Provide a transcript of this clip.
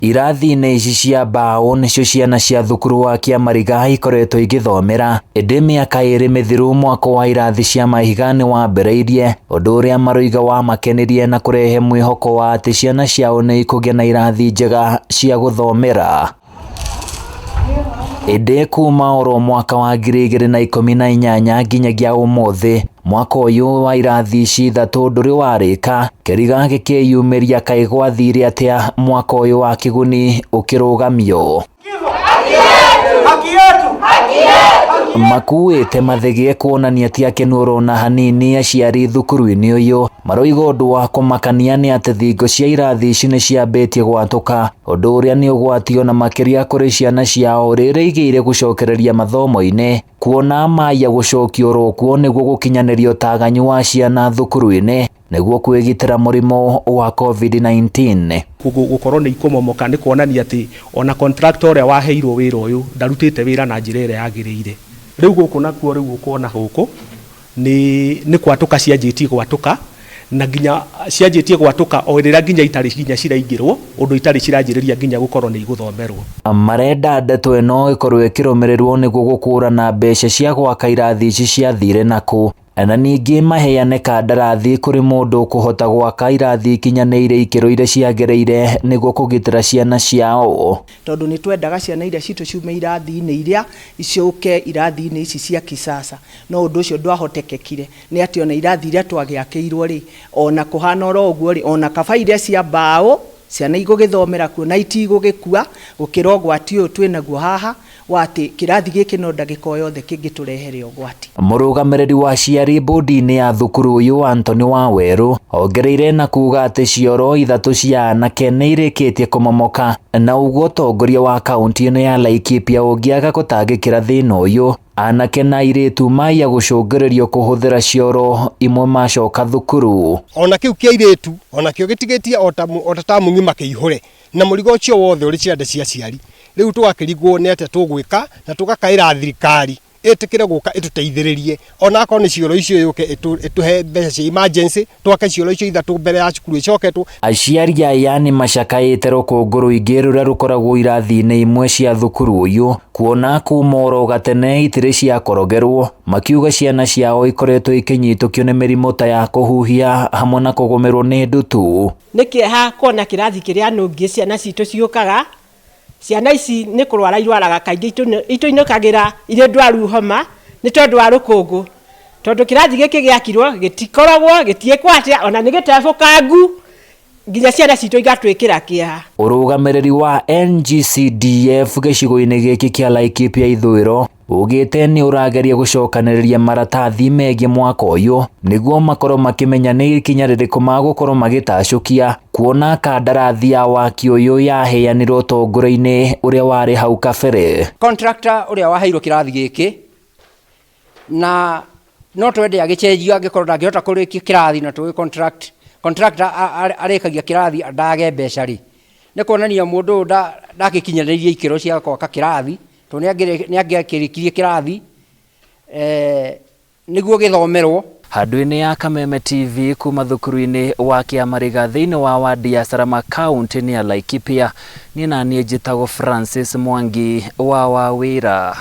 Irathi-inĩ ici cia mbaũ nĩcio ciana cia thukuru wa Kĩamariga ikoretwo igĩthomera, ĩndĩ mĩaka ĩrĩ mĩthiru mwako wa irathi cia mahiga nĩ wambĩrĩirie, ũndũ ũrĩa maroiga wamakenirie na kũrehe mwĩhoko wa atĩ ciana ciao nĩ ikũgĩa na irathi njega cia gũthomera. Ĩndĩ kuma oro mwaka wa 2018 nginyagia ũmũthĩ, mwaka ũyũ wa irathi ici ithatũ ndũrĩ warĩka, kĩriga gĩkĩyumĩria kaĩ gwathire atĩa mwaka ũyũ wa kĩguni ũkĩrũgamio. Makuĩte mathĩgĩ kuonania ti akenu orona hanini aciari thukuru-inĩ ũyũ maroiga ũndũ wa kũmakania nĩ atĩ thingo cia irathi ici nĩ ciambĩtie gwatũka, ũndũ ũrĩa nĩ ũgwati ona makĩria kũrĩ ciana ciao rĩrĩa igĩire gũcokereria mathomo-inĩ, kuona maya gũcokio oro kuo nĩguo gũkinyanĩria ũtaganyu wa ciana thukuru-inĩ nĩguo kwĩgitĩra mũrimũ wa COVID-19. Gũkorwo nĩ ikũmomoka nĩ kuonania atĩ ona contractor ũrĩa waheirwo wĩra ũyũ ndarutĩte wĩra na njĩra ĩrĩa yagĩrĩire. Rĩu gũkũ nakuo rĩu ũkona gũkũ nĩ kwatũka cianjĩtie gwatũka na nginya cianjĩtie gwatũka o rĩrĩa nginya itarĩ nginya ciraingĩrwo ũndũ itarĩ ciranjĩrĩria nginya gũkorwo nĩ igũthomerwo. Marenda ndeto ĩno ĩkorwo ĩkĩrũmĩrĩrwo nĩguo gũkũrana mbeca cia gwaka irathi ici ciathire nakũ, na ningĩ maheane kandarathi kũrĩ mũndũ ũkũhota gwaka irathi ikinyanĩire ikĩro iria ciagĩrĩire nĩguo kũgitĩra ciana ciao. Tondũ nĩ twendaga ciana iria citũ ciume irathi-inĩ iria icoke irathi-inĩ ici cia kisasa, no ũndũ ũcio ndwahotekekire nĩ atĩ ona irathi iria twagĩakĩirwo rĩ, ona kũhana oro ũguo rĩ, ona kaba iria cia mbaũ ciana igũgĩthomera kuo na itigũgĩkua gũkĩra ũgwati ũyũ twĩnaguo haha wa atĩ kĩrathi gĩkĩ no ndagĩka o yothe kĩngĩtũrehere ũgwati. Mũrũgamĩrĩri wa aciari bodi-inĩ ya thukuru ũyũ Anthony Waweru ongereire na kuga atĩ cioro ithatũ cia anake nĩ irĩkĩtie kũmomoka, na ũguo ũtongoria wa kaunti ĩno ya Laikipia ũngĩaga gũtangĩkĩra thĩna ũyũ, anake na airĩtu maiya gũcũngĩrĩrio kũhũthĩra cioro imwe macoka thukuru. Ona kĩu kĩa airĩtu ona kĩo gĩtigĩtie ota tamu ng'ima kĩihũre, na mũrigo ũcio wothe ũrĩ ciande cia aciari. Rĩu tũgakĩrigwo nĩ atĩa tũgwĩka na tũgakaĩra thirikari ĩtĩkĩre gũka ĩtũteithĩrĩrie, ona akorwo nĩ cioro icio yũke ĩtũhe mbeca cia emergency twake cioro icio ithatũ mbere ya cukuru ĩcoketwo. Aciari aya nĩ macakaĩte rũkũngũ rũingĩ rũrĩa rũkoragwo irathi-inĩ imwe cia thukuru ũyũ, kuona kuma oro gatene itirĩ ciakorogerwo, makiuga ciana ciao ikoretwo ikĩnyitũkio nĩ mĩrimũ ta ya kũhuhia hamwe na kũgũmĩrwo nĩ ndutu. Nĩ kĩeha kuona kĩrathi kĩrĩa nũngĩ ciana citũ ciũkaga, ciana ici nĩ kũrwara irwaraga kaingĩ, itũinũkagĩra irĩ ndwaru homa nĩ tondũ wa rũkũngũ, tondũ kĩrathi gĩkĩ gĩakirwo gĩtikoragwo gĩtiĩkwo atĩa, ona nĩ gĩtebũkangu nginya ciana citũ igatwĩkĩra kĩeha. Ũrũgamĩrĩri wa NGCDF gĩcigo-inĩ gĩkĩ kĩa Laikipia ithũĩro ugĩte nĩ ũrageria gũcokanĩrĩria maratathi megiĩ mwaka ũyũ nĩguo makorwo makĩmenya nĩ ikinya rĩrĩkũ magũkorwo magĩtacũkia, kuona kandarathi ya waki ũyũ yaheanirwo ũtongoria-inĩ ũrĩa warĩ hau kabere. Contractor ũrĩa waheirwo kĩrathi gĩkĩ na no twende agĩcenjio angĩkorwo ndangĩhota kũrĩkia kĩrathi na tũĩ contractor arĩkagia kĩrathi ndage mbeca rĩ, nĩ kuonania mũndũ ũyũ ndagĩkinyanĩirie ikĩro cia gwaka kĩrathi, tondũ nĩ angĩakĩrĩkirie kĩrathi nĩguo gĩthomerwo. Handũ-inĩ ya Kameme TV kuma thukuru-inĩ wa Kĩamariga thĩinĩ wa wadi ya Salama kaunti-inĩ ya Laikipia, niĩ na niĩ njĩtagwo Francis Mwangi wa Wawĩra.